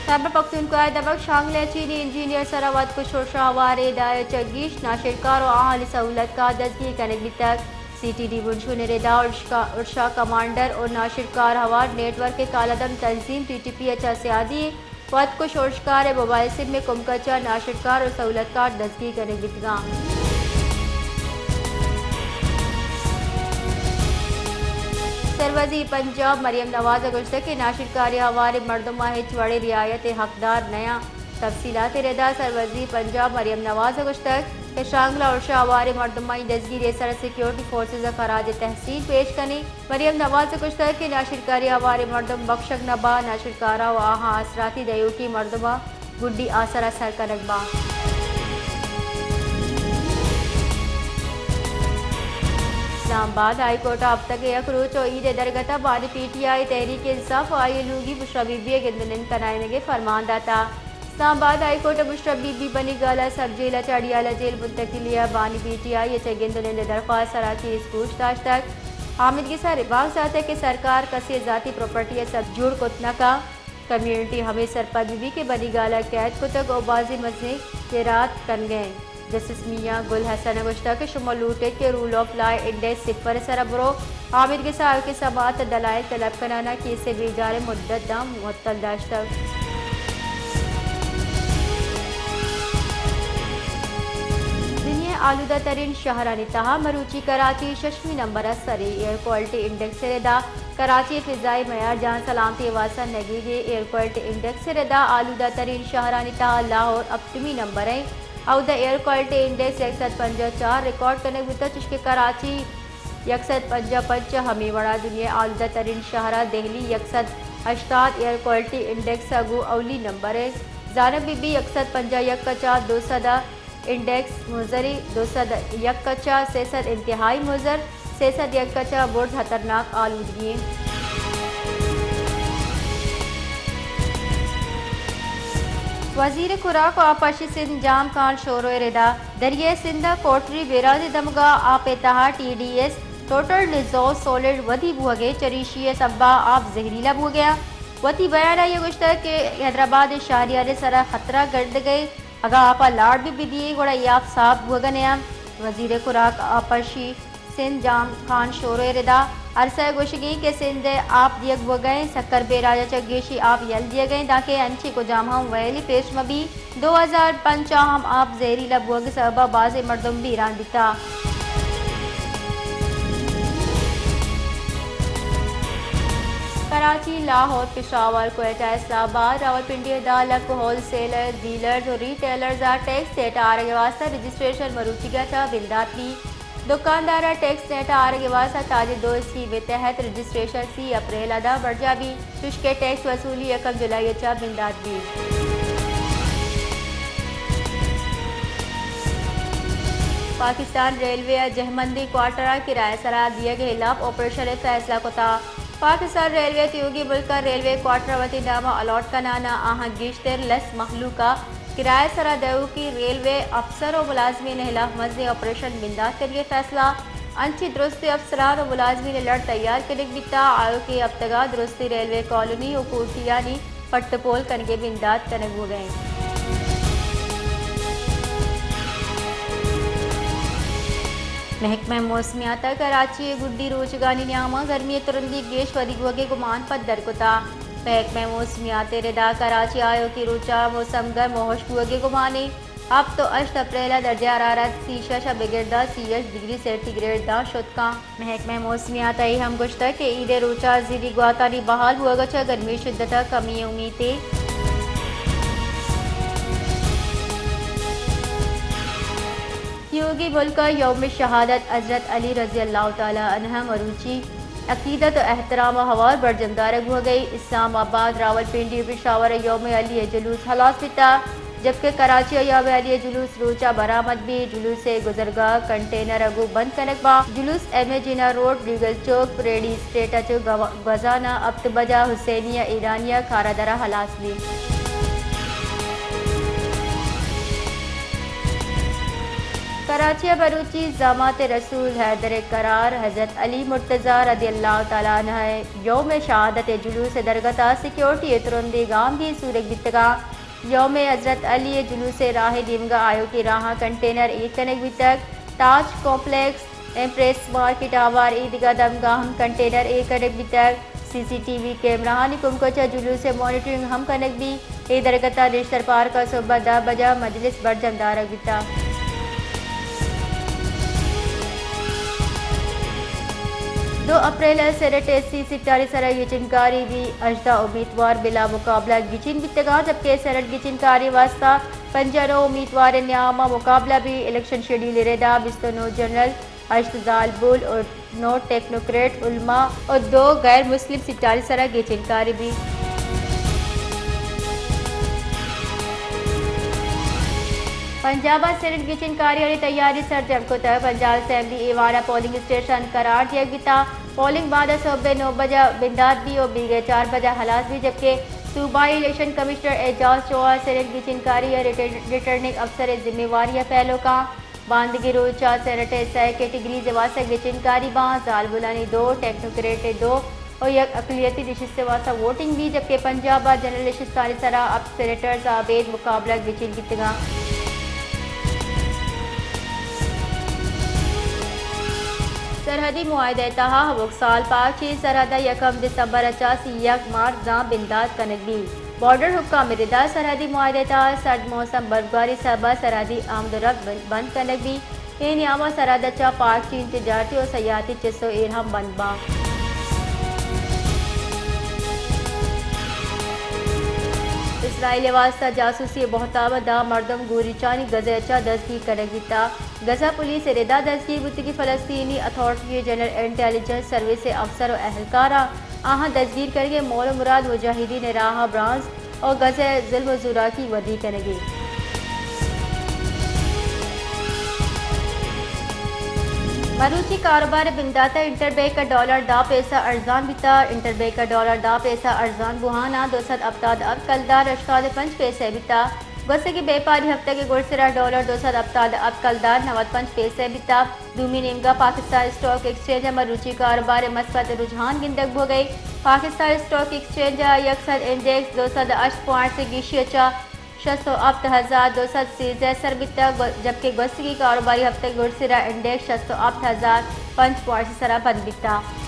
خیبر پختونخوا ءِ دمگ شانگلہ ءِ چینی انجینئر سرا وت کش ارشا ہوار ءِ داہ ءَ چگیش، ناشرکار ءُ آہانی سہولت کار دزگیر کنگ بیتگ۔ سی ٹی ڈی بنشون ءِ ردا ارشکا-، ارشا کمانڈر ءُ ناشرکار ہوار نیٹ ورک ءِ کالعدم تنظیم ٹی ٹی پی ءَ چہ سیادی وت کش ارشکار ءِ موبائل سم ءِ کمک ءَ چہ ناشرکار ءُ سہولت کار دزگیر کنگ بیتگاں۔ سروزیر پنجاب مریم نواز ءَ گوشتگ کہ ناشرکاری ءِ ہواریں مردماں ہچ وڑیں رعایت ءِ حقدار نیاں۔ تفصیلات ءِ ردا سروزیر پنجاب مریم نواز ءَ گوشتگ کہ شانگلہ ارشا ہواریں مردمانی دزگیری ءِ سرا سیکورٹی فورسز ءَ خراج تحسین پیش کنیں۔ مریم نواز ءَ گوشتگ کہ ناشرکاری ءِ ہواریں مردم بکشگ نہ باں، ناشرکاراں ءُ آہاں آسراتی دئیوکیں مردماں گڈی آسرا سر کنگ باں۔ اسلام آباد ہائی کورٹ ءَ ہپتگ ءِ یک روچ ءُ عید ءِ درگت ءَ بانی پی ٹی آئی تحریک انصاف ءُ آئی ءِ لوگی بشرا بی بی ءِ گند ءُ نند کنائینگ ءِ فرمان داتگ۔ اسلام آباد ہائی کورٹ ءَ بشرا بی بی بنی گالہ سب جیل ءَ چہ اڈیالہ جیل منتقلی ءَ بانی پی ٹی آئی ءَ چہ گند ءُ نند ءِ درخواست ءِ سرا کیس گوش داشتگ۔ آمید گس ءَ رباک زرتگ کہ سرکار کسے ءِ ذاتی پراپرٹی ءَ سب جوڑ کت نہ کنت۔ کمیونٹی ہمے سرپد بہ بیت کہ بنی گالہ ءَ قید کتگ ءُ بازیں مزنیں جرات کنگ ءَ انت۔ جسٹس میاں گل حسن ءَ گوشتگ کہ شما لوٹ ایت کہ رول آف لا ءِ انڈیکس صفر ءِ سرا برو۔ آمید گس ءَ آیوکیں سماعت ءِ دلائل طلب کنان ءَ کیس ءِ بیجاریں مدت داں معطل داشتگ۔ دنیا ءِ آلودہ ترین شہرانی تہا مروچی کراچی ششمی نمبر ءَ سر ایں۔ ایئر کوالٹی انڈیکس ءِ ردا کراچی ءِ فضائی معیار جان سلامتی ءِ واستہ نگیگ ایں۔ ایئر کوالٹی انڈیکس ءِ ردا آلودہ ترین شہرانی تہا لاہور ہپتمی نمبر ءَ ایں۔ اودا ایئر کوالٹی انڈیکس یک سد پنجاہ ءُ چار ریکارڈ کنگ بوتگ، چوشکہ کراچی یک سد پنجاہ ءُ پنچ ءَ۔ ہمے وڑا دنیا ءِ آلودہ ترین شہر ءَ دہلی یک سد ہشتاد ایئر کوالٹی انڈیکس ءَ گوں اولی نمبر ءَ۔ زانگ بہ بیت یک سد پنجاہ یک ءَ چہ دو سد ءَ انڈیکس مضر ایں، دو سد یک ءَ چہ سے سد انتہائی مضر، سے سد یک ءَ چہ برز خطرناک آلودگی ایں۔ وزیر خوراک ءُ آبپاشی سندھ جام خان شورو ءِ ردا دریائے سندھ ءِ کوٹری بیراج ءِ دمگ ءَ آپ ءِ تہا T D S, total dissolved salt, ودی بوہگ ءَ، چریشی ءِ سبب ءَ آپ زہریلا بوگ ءَ انت۔ وتی بیان ءَ آئی ءَ گوشتگ کہ حیدرآباد ءِ شہریارانی سرا خطرہ گندگ ءَ انت، اگاں آپ ءَ لاڑ بہ بدیئے گڑا اے آپ صاف بوگ ءَ نہ انت۔ وزیر خوراک ءُ آبپاشی سندھ جام خان شورو ءِ ردا ارسا ءِ گوشگ ایں کہ سندھ ءَ آپ دیگ بوگ ءَ انت، سکر بیراج ءَ چہ گیشیں آپ یل دیگ ءَ انت، دانکہ انچیں کجام ہم ویلی پیش مہ بیت۔ دو ہزار پنچ ءَ ہم آپ زہریلا بوگ ءِ سبب ءَ بازیں مردم بیران بیتگ۔ کراچی، لاہور، پشاور، کوئٹہ، اسلام آباد، راولپنڈی ءِ دہ لکھ ہول سیلرز، ڈیلرز ءُ ریٹیلرز ءَ ٹیکس نیٹ ءَ آرگ ءِ واستہ رجسٹریشن مروچیگ ءَ چہ بندات بیت۔ دکاندار ءَ ٹیکس نیٹ ءَ آرگ ءِ واستہ تاجر دو اسکیم ءِ تحت رجسٹریشن سی اپریل ءَ داں برجاہ بیت، چوشکہ ٹیکس وصولی یکم جولائی ءَ چہ بندات بیت۔ پاکستان ریلوے ءَ جہمندی کوارٹر ءَ کرایہ ءِ سرا دیگ ءِ ہلاپ آپریشن ءِ فیصلہ کتگ۔ پاکستان ریلوے ءَ تیوگیں ملک ءَ ریلوے کوارٹر ءَ وتی نام ءَ الاٹ کنان ءَ آہاں گیشتر لس مہلوک ءَ کرایہ ءِ سرا دئیوکیں ریلوے افسر ءُ ملازمین ءِ ہلاپ مزنیں آپریشن بندات کنگ ءِ فیصلہ۔ انچیں درستیں افسران ءُ ملازمین ءِ لڑ تیار کنگ بیتگ، آیوکیں ہپتگ ءَ درستیں ریلوے کالونی ءُ کوٹیانی پٹ ءُ پول کنگ ءِ بندات کنگ بوگ ءَ انت۔ محکمہ موسمیات ءَ کراچی ءِ گڈی روچگانی نیام ءَ گرمی ءِ ترندی گیش ودی بوگ ءِ گمان پدر کتگ۔ محکمہ موسمیات ءِ ردا کراچی ءَ آیوکیں روچ ءَ موسم گرم ءُ ہشک بوگ ءِ گمان انت۔ ہپت ءُ ہشت اپریل ءَ درجہ حرارت سی ءَ شش ءَ بگر داں سی ءَ شش ڈگری سینٹی گریڈ داں شت کنت۔ محکمہ موسمیات ءَ اے ہم گوشتگ کہ عید ءِ روچ ءَ زیری گواتانی بحال بوگ ءَ چہ گرمی ءِ شدت ءَ کمی ءِ امیت انت۔ تیوگیں ملک ءَ یوم شہادت حضرت علی رضی اللہ تعالی عنہ مروچی عقیدت ءُ احترام ءَ ہوار برجم دارگ بوگ ءَ انت۔ اسلام آباد، راولپنڈی ءُ پشاور ءَ یوم علی ءِ جلوس ہلاس بیتگ، جبکہ کراچی ءَ یوم علی ءِ جلوس روچ ءَ برآمد بیت۔ جلوس ءِ گزرگاہ کنٹینر ءَ گوں بند کنگ باں۔ جلوس ایم اے جناح روڈ، لیگل چوک، پریڈی اسٹریٹ ءَ چہ گو-، گوزان ءَ ہپت بجہ حسینیہ، ایرانیہ، کھارا در ءَ ہلاس بیت۔ کراچی ءَ بلوچی زامات رسول حیدر ءِ قرار حضرت علی مرتضی رضی اللہ تعالی عنہ ءِ یوم شہادت ءِ جلوس ءِ درگت ءَ سیکورٹی ءِ ترندیں گامگیج زورگ بیتگ اَنت۔ یوم حضرت علی ءِ جلوس ءِ راہ ءِ دیمگ ءَ آیوکیں راہاں کنٹینر ایر کنگ بیتگ۔ تاج کمپلیکس، ایمپریس مارکیٹ ءَ ہوار اے دگہ دمگاں ہم کنٹینر ایر کنگ بیتگ۔ سی سی ٹی وی کیمراہانی کمک ءَ چہ جلوس ءِ مانیٹرنگ ہم کنگ بیت۔ اے درگت ءَ نشتر پارک ءَ سہب ءَ دہ بجہ ءَ مجلس برجم دارگ بیتگ۔ دو اپریل ءَ سینیٹ ءِ سی سیٹانی سر ءَ گچین کاری بیت۔ ہژدہ امیتوار بلا مقابلہ گچین بیتگ اَنت، جبکہ سینیٹ گچین کاری ءِ واستہ پنجاہ ءُ نو امیتوار ءِ نیام ءَ مقابلہ بیت۔ الیکشن شیڈیول ءِ ردا بیست ءُ نو جنرل، ہشت زالبول ءُ نو ٹیکنوکریٹ، علماء ءُ دو غیر مسلم سیٹانی سر ءَ گچین کاری بیت۔ پنجاب ءَ سینیٹ گچین کاریانی تیاری سرجم کتگ۔ پنجاب اسمبلی ایوان ءَ پولنگ اسٹیشن قرار دیگ بیتگ۔ پولنگ بعد ءَ سہب ءِ نو بجہ ءَ بندات بیت ءُ بیگہ ءَ چار بجہ ءَ ہلاس بیت، جبکہ صوبائی الیکشن کمشنر اعجاز چوہان سینیٹ گچین کاری ءِ ریٹر-، ریٹرننگ افسر ءِ ذمہ واری ءَ پیلو کنت۔ باندگی روچ ءَ سینیٹ ءِ سئے کیٹگریز ءِ واستہ گچین کاری باں، زالبولانی دو، ٹیکنوکریٹ ءِ دو ءُ یک اقلیتی نشست ءِ واستہ ووٹنگ بیت، جبکہ پنجاب ءَ جنرل نشستانی سر ءَ ہپت سینیٹرز ءَ ابید مقابلہ گچین بیتگ اَنت۔ سرحدی معاہدہ ءِ تہا ہمک سال پاک چین سرحد ءَ یکم دسمبر ءَ چہ سی یک مارچ داں بندات کنگ بیت۔ بارڈر حکام ءِ ردا سرحدی معاہدہ ءِ تہا سرد موسم برفباری ءِ سبب ءَ سرحدی آمد ءُ رفت بند، بند کنگ بیت۔ اے نیام ءَ سرحد ءَ چہ پاک چین تجارتی ءُ سیاحتی چست ءُ ایر ہم بند باں۔ اسرائیل ءِ واستہ جاسوسی ءِ بہتام ءَ دہ مردم گوریچانی غزہ ءَ چہ دزگیر کنگ بیتگ۔ غزہ پولیس ءِ ردا دزگیر بوتگیں فلسطینی اتھارٹی ءِ جنرل انٹیلیجنس سروس ءِ افسر ءُ اہلکاراں آہاں دزگیر کنگ ءِ مول ءُ مراد مجاہدین ءِ راہ ءَ برانز ءُ غزہ ءِ ظلم ءُ زوراکی ودی کنگ اِنت۔ مروچی کاروبار ءِ بندات ءَ انٹر بینک ءَ ڈالر دہ پیسہ ارزان بیتگ۔ انٹر بینک ءَ ڈالر دہ پیسہ ارزان بوہان ءَ دو سد ہپتاد ءُ ہپت کلدار ہشتاد ءُ پنچ پیسہ بیتگ۔ گوستگیں بیپاری ہفتگ ءِ گڈسرا ڈالر دو سد ہپتاد ءُ ہپت کلدار نود پنچ پیسہ بیتگ۔ دومی نیمگا پاکستان اسٹاک ایکسچینج ءَ مروچی کاروبار ءِ مثبت رجحان گندگ بوگ ءَ۔ پاکستان اسٹاک ایکسچینج ءِ یک سد انڈیکس دو سد ہشت پوائنٹس ءِ گیشی ءَ چہ شست ءُ ہپت ہزار دو سد سیزدہ ءَ سر بیتگ، جبکہ گوستگیں کاروباری ہفتگ ءِ گڈسرا انڈیکس شست ءُ ہپت ہزار پنچ پوائنٹس ءِ سرا بند بیتگ۔